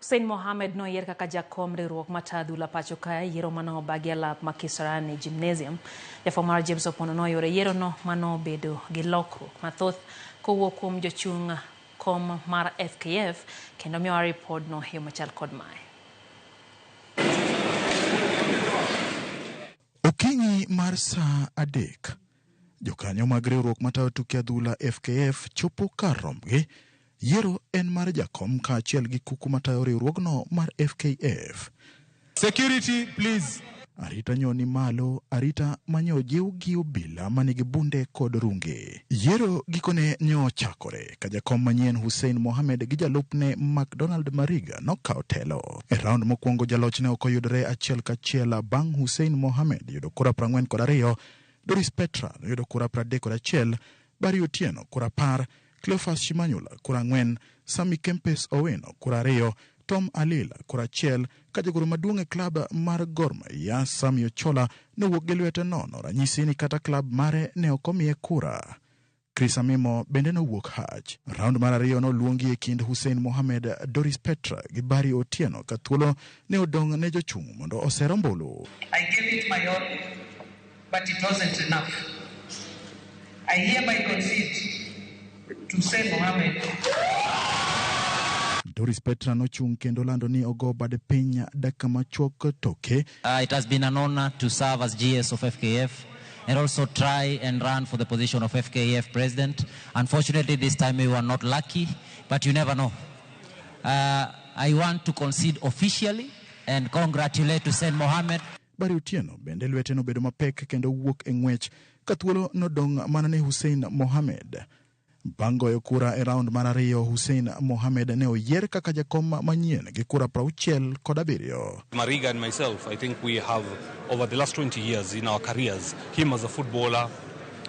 Hussein Mohamed noyier kaka jakom riwruok matayo adhula pacho kae, yiero mane obagi e lap ma Kasarani Gymnasium. Jafwambo mar James Opondo noyuoro e yierono manobedo gi lokruok mathoth kowuok kuom jochung' kom mar FKF kendo miyowa ripodno e yo machal kod mae. Okinyi mar saa 3, jokanyo mag riwruok matayo tuke adhula FKF chopo kar rombgi. Yiero en mar jakom kaachiel gi kuku matayo riwruogno mar FKF. Security, please. Arita nyo ni malo, arita manyo jiw gi obila manigi bunde kod runge. Yiero gikone nyo ochakore ka jakom manyien Hussein Mohamed gi jalupne McDonald Mariga nokawo telo. E round mokwongo jaloch ne ok oyudore achiel kachiel bang' Hussein Mohamed yudo kura 42, Doris Petra noyudo kura 31, Barry Otieno kura 10, Cleophas Shimanyula kura 4, Sammy Kempes Owino kura 2, Tom Alila kura 1, ka jagoro maduong' e klab mar Gor Mahia Sammy Ochola nowuok gi lwete nono, ranyisi ni kata klab mare ne ok omiye kura. Chris Amimo bende nowuok hach. Round mar ariyo noluongi e kind Hussein Mohamed, Doris Petra gi Barry Otieno ka thuolo ne odong' ne jochung' mondo oser ombulu. I gave it my all, but it wasn't enough. I hereby concede to Hussein Mohamed. Doris Petra nochung' kendo lando ni ogo bade piny dakika machuok toke. It has been an honor to serve as GS of FKF and also try and run for the position of FKF president. Unfortunately, this time we were not lucky, but you never know. I want to concede officially and congratulate Hussein Mohamed. Barry Otieno bende lwete nobedo mapek kendo wuok e ng'wech ka thuolo nodong' mana ne Hussein Mohamed. Bang' goyo kura e round mar ariyo, Hussein Mohamed ne oyier kaka jakom manyien gi kura 67. Mariga and myself, I think we have, over the last 20 years in our careers, him as a footballer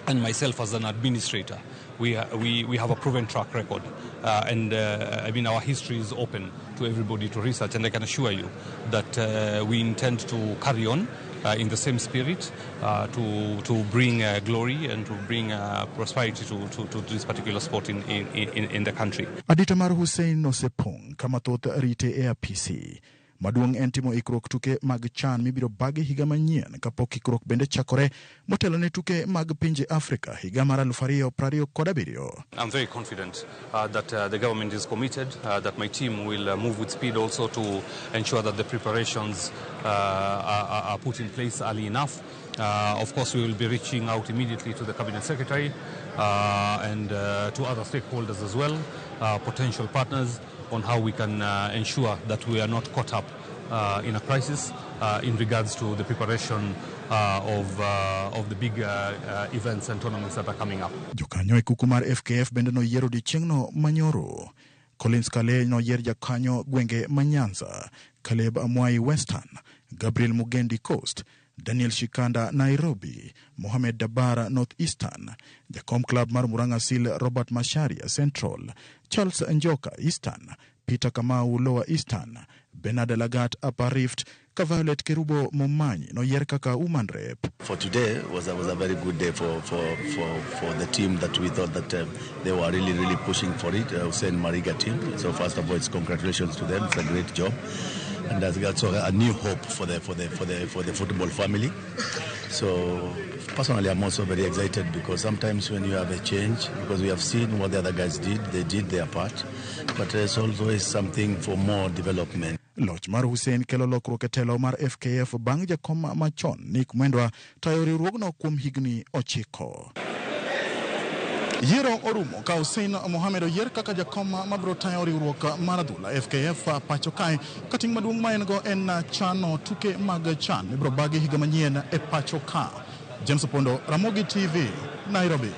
and myself as an administrator, we have a proven track record. I mean, our history is open to everybody to research, and I can assure you that we intend to carry on in the same spirit to bring glory and to bring prosperity to this particular sport in the country. Adita mar Hussein osepong' kama thoth rite e apisi. Maduong' en timo ikruok tuke mag CHAN mibiro bagi higa manyien kapok ikruok bende chakore motelo ne tuke mag pinje Afrika higa mar 2027. I'm very confident that the government is committed, that my team will move with speed also to ensure that the preparations are put in place early enough. Of course, we will be reaching out immediately to the Cabinet Secretary and to other stakeholders as well, potential partners, on how we can ensure that we are not caught up in a crisis in regards to the preparation of the big events and tournaments that are coming up. Jokanyo e kuku mar FKF bende noyiero odiechieng'no manyoro. Collins Kale noyier jakanyo gwenge ma Nyanza, Caleb Amwai Western, Gabriel Mugendi Coast, Daniel Shikanda Nairobi, Mohamed Dabara North Eastern, Jakom Club mar Murang'a Seal Robert Macharia Central, Charles Njoka Eastern, Peter Kamau Lower Eastern, Bernard Lagat Upper Rift, ka Violet Kerubo Momanyi noyier kaka woman rep. For today was a very good day for the team that we thought that they were really, really pushing for it, Hussein Mariga team. So first of all, it's congratulations to them. It's a great job, and that's also a new hope for the football family. So personally, I'm also very excited because sometimes when you have a change, because we have seen what the other guys did, they did their part, but there's always something for more development. Loch mar Hussein kelo lokruok e telo mar FKF bang' jakom machon Nick Mwendwa tayo riwruogno kuom higni 9. Yiero orumo ka Hussein Mohamed oyier kaka jakom mabiro tayo riwruok mar adhula FKF pacho kae, ka ting' maduong' ma en go en chano tuke mag CHAN mibiro bagi higa manyien e pacho ka. James Opondo, Ramogi TV, Nairobi.